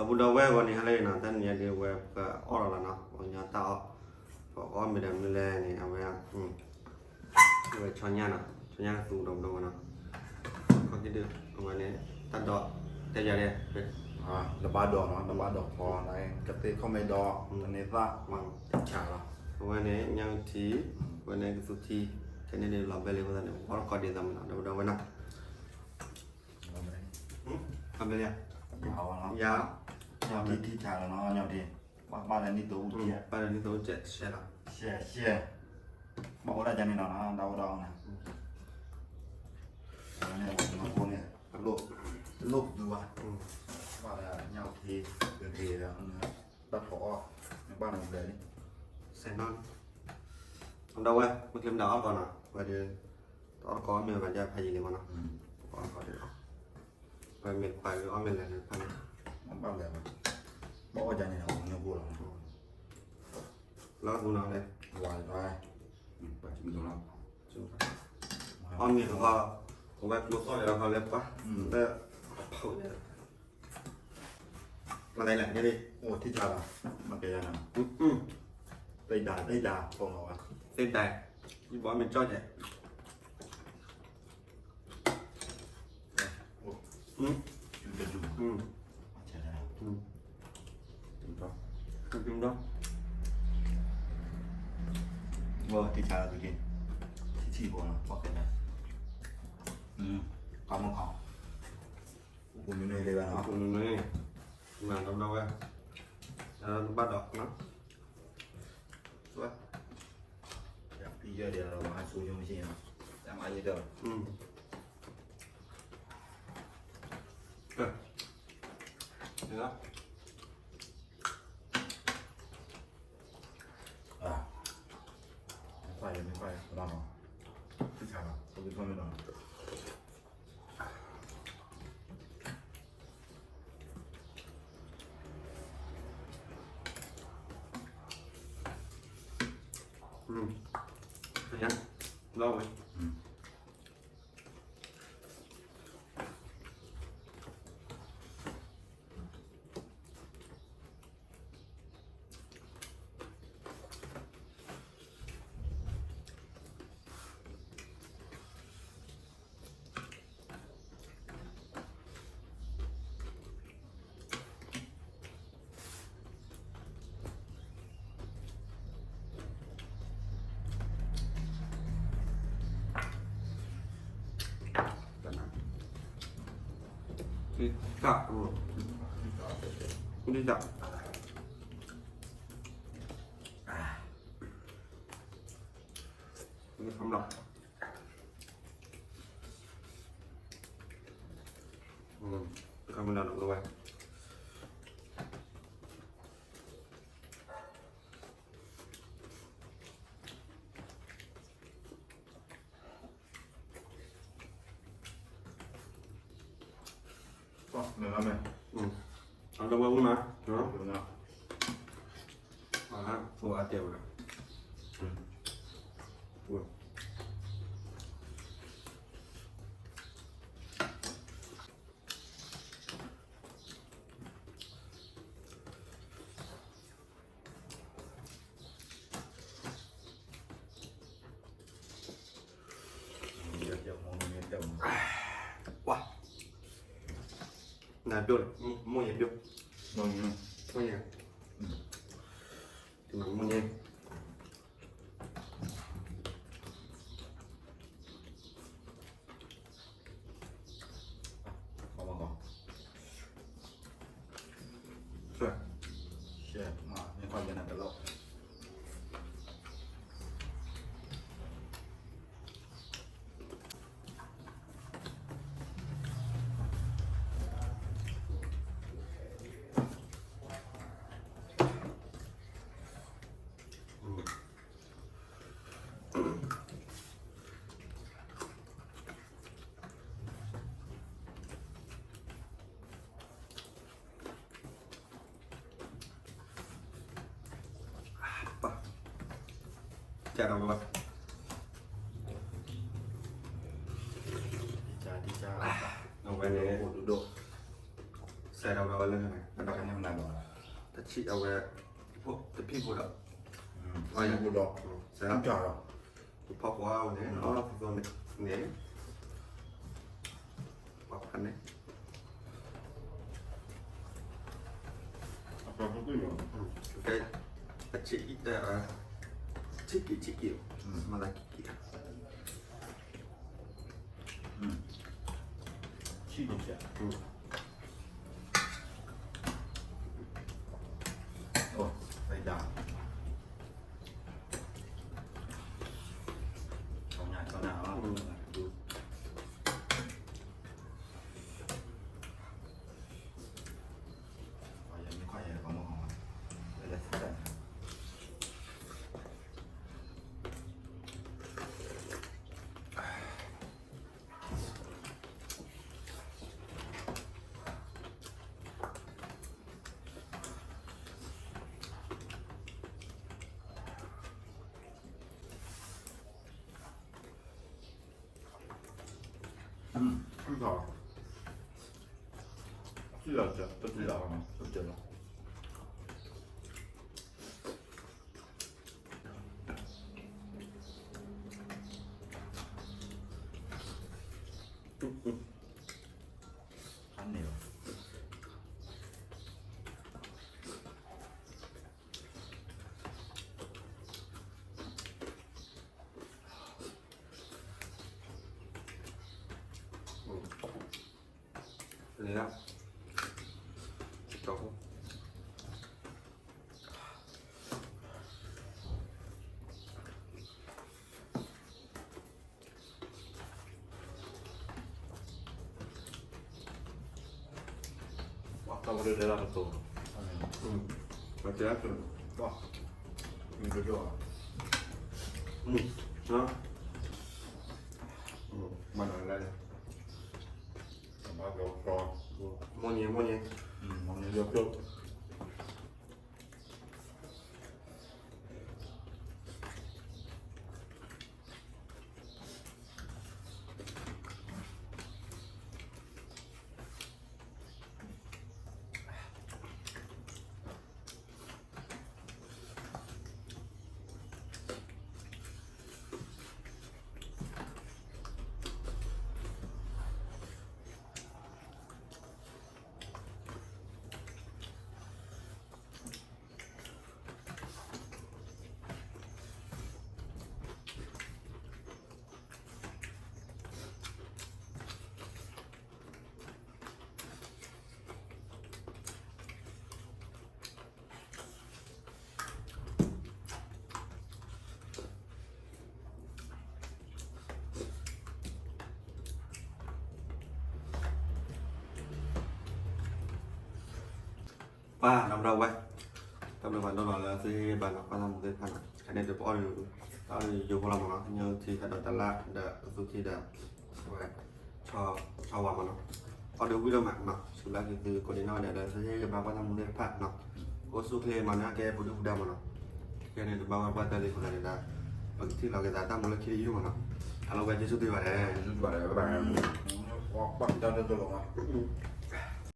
ဒီပုၢ်ဒီဝဲၢ်ဂီၤန့ၣ် ဟါလၢအဂ့ၤနီၤ, တနံၤအံၤဒုး အဝဲပှၤအီၣ်လီၤလီၤနီၤ, ပှၤကညီတၢ်အီၣ်, ပှၤအီၣ်မ့ၢ်ဒီးမနုၤလဲၣ်န့ၣ် အဝဲ အဝဲဆီညါနီၤ, ဆီညါကသူ ဒီပုၢ်ဒီဝဲၢ်နီၤ, ခီက့ၤဒုး အဝဲန့ၣ် တၢ်ဒိး တဲယၤဒဲး တဘၣ်ဒိးနီၤ, တဘၣ်ဒိးဖီ, ကသ့ၣ်ခီၣ်မဲဒီး တန့သၣ် ဆးလီၤ, အဝဲန့ၣ် ညၣ်ထံ, အဝဲန့ၣ်ကသူထံ, ခဲန့ၣ်ဒုးလီၤဘဲလံအဃိသတးန့ၣ် ပှၤအီၣ်တခီဒ်သိးမနီၤ ဒီပုၢ်ဒီဝဲၢ်နီၤ အဘဲလံ, ယၤ, ထံထံဆးလီၤနီၤ, ညၣ်ထံ, ပၢ်လၢနံၣ်သိအူကဲ, ပၢ်လၢနံၣ်သိအူကဲ ရှဲလီၤ, ရှဲရှဲ, ဘၣ်အိၣ်ဒၣ်ကန့ၣ်နီၤ, ဒီပုၢ်ဒီဝဲၢ်နီၤ, အဝဲန့ၣ် အဝဲန့ၣ် တလိၣ်ကဒုဘၣ်, ဘၣ်လၢညၣ်ထံ, ဂ့ၤဂ့ၤဒီး ဘၣ်ထီၣ်အီၣ်, ဘၣ်နဘျဲၣ်လံ, စဲးနီၣ်, ဒီပုၢ်ဒီဝဲၢ် မ့ၢ်ချ့မ့ၢ်ဒၣ်အီၣ်တကီးနီၤ, ဝဲဒၣ် တအီၣ်တကီးအီၣ်မ့ၢ်ဘၣ်ဒ်ဖးယံၤလံမနီၤ, တအီၣ်တကီးဒ်, ဝဲမ့ၢ်တခွါဒုးအီၣ်မ့ၢ်လဲၤလၢဖးန့ၣ်, ဘၣ်လဲၤဘၣ်, ဘၣ်အီၣ်ကန့ၣ်နီၤ, ညိၣ်ဖိလီၤ, လီၤပူၤနီၤလဲၣ်, ဝါလီၤ, အီၣ်မ့ၢ်တခီ, အဝဲကျိသီၣ်လၢခီလၢပှၢ်, လၢအဖီလဲၣ် မၤသးလဲၣ်န့ၣ်, အိၣ်ထံၣ်တၢ်လီၤ, မၤကဲယၤနီၤ, သ့ဒၣ် သ့ဒၣ် ပိာ်မၤဝဲ, သ့ဒၣ်, ယဘီမ့ၢ်ကၠီၣ်ကဲး, ထံၣ်တၢ်လီၤ, ထံၣ်တၢ်လီၤ, ပှၤမုၢ်ခီ ပူၤနုၤန့ၣ်, မၤဒီပုၢ်ဒီဝဲၢ်, တဘၣ်ဒီးနီၤ, ယၤပံယဲၢ်ဒံးဒီး မၤဆိယိၣ်မ့ၢ်ဆ့ၣ်နီၤ, ယမၤယဲၢ်ဒံး, ခွါယဲၢ်မ့ၢ်ခွါယဲၢ်, သ့ၣ်ဆါလီၤ, ပကထီၣ်မ့ၢ်နီၤ လီၤဝဲ, တၢ်, တၢ်, တၢ်မၤလၢလီၤဝဲ အလၢဝဲဝံၤမး, အါတဲဝဲ, နပျိၢ်လဲၣ်, မိၢ်ယပျိၢ်, မိၢ်ယ, မိၢ်ယ, မိၢ်ယ ကၢ်ဒီးဝဲ, အဝဲန့ၣ်, စဲးဒီးဝဲလၢန့ၣ်, ဒီးန့ၣ် ဆံးအဝဲ, တဖံဖိဒီး, ဖိဒီး, ဖီကွၢ်ဝဲန့ၣ်, အသိးန့ၣ်, ပှၤဖးန့ၣ်, အ, ဆံးက့ၤ, ဆံးက့ၤ, ဆံးက့ၤ, မၤသးက့ၤက့ၤ, ဆံးက့ၤ, အိၣ်, ဝဲဒၣ်, ကၠီညါကၠီညါလီၤ, ပှၤယမ့ၢ်ခွါယဲၢ်ကမီၤ, ဝဲလဲၤသ့ၣ်, ဖးန့ၣ်လီၤ. ပှၤတၢ်ဝဲဒၣ်တၢ်တတိၤ, ပှၤတဲ, မ့ၢ်ကဒိၣ်, မၤနၤလဲၣ်, မိၢ်န့ၣ်, မိၢ်န့ၣ်, မိၢ်န့ၣ်, ပၢ်နီၢ်ဒီဝဲ, တၢ်ဘျုးပှၤနီၢ်နီၢ်လၢသုဟ့ၣ်ဂံၢ်ဘါနီၤ ကွၢ်တၢ်မူသ့ၣ်တဖၣ်နီၤ ခဲန့ၣ်ဒီးပအီၣ်ဒီး, တၢ်အီၣ်ဒီးယိဖိလီၤမးနီၤ ညၣ်ထံ ကဒီးတလၣ်ဒီးကသူထံဒီး, ဝဲ, ဆီဝါမးနီၤ, အီၣ်ဒီးဝံၣ်ဒီးမးနီၤ စူၤလၢက့ၤသုကိးဒံနီၢ်ဒဲးလၢသုဟ့ၣ်ဂံၢ်ဘါကွၢ်တၢ်မူသ့ၣ်တဖၣ်နီၤ, အိၣ်ဆူၣ်ချ့မၤန့ၢ်ကဲပူၤဒုၣ်ပူၤဒါမးနီၤ, ခဲန့ၣ်တဘၣ်ဝဲပှၢ်တၢၢ်လံအဃိသတးန့ၣ်ဒီး, ပကထံၣ်လီၤက့ၤသးတၢ်မူလၢခံတယုၢ်မးနီၤ, အလီၢ်ဝဲ ကျေးဇူးတင်ပါတယ်, ပှၤကွၢ်တၢ်တလီၤမး